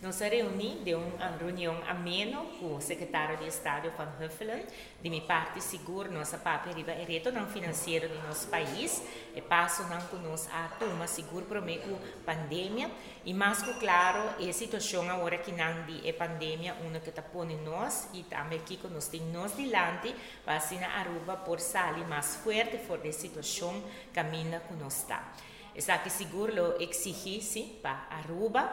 Nos a reuni den un reunion ameno cu Secretario di Estado Van Huffelen. Di mi parti sigur nos a papia riba e retonan financiero di nos pais, e pasonan cu nos a tuma sigur prome cu pandemia y mas cu claro e situacion awor akinan di e pandemia unda cu ta pone nos y tambe kico nos tin nos dilanti pa asina Aruba por sali mas fuerte for di e situacion caminda cu nos ta. Esaki sigur lo exigi, si, pa Aruba,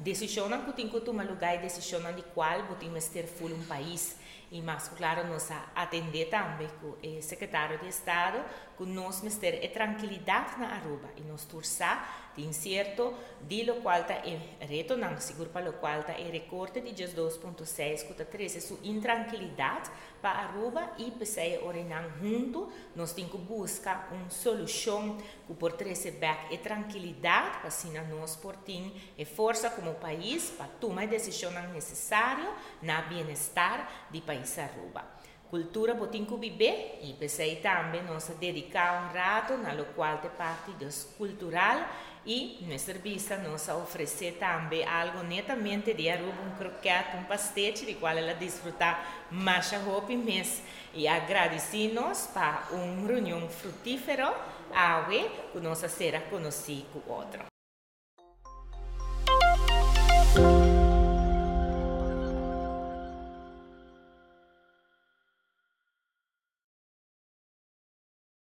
decisionnan cu tin cu tuma lugar y decisionnan di cual bo tin mester ful un pais. Y mas cu claro nos a atende tambe cu e Secretario di Estado cu nos mester e trankilidad na Aruba y nos tur sa tin cierto di locual ta e retonan, sigur pa locual ta e recorte di 12.6 cu ta trece su intrankilidad pa Aruba y p'esey e orenan hunto nos tin cu busca un solucion cu por trece bek e trankilidad pa asina nos por tin e forsa como pais pa tuma e decisionnan necesario na bienestar di pais Aruba. Cultura bo tin cu bib'é y p'esey tambe nos a dedica un rato na locual t'e parti dus cultural y mester bisa nos a ofrece tambe algo netamente di Aruba, un kroket, un pastechi di cual el a disfruta masha hopi mes y a gradici nos pa un reunion frutifero awe cu nos a cera conoci cu otro.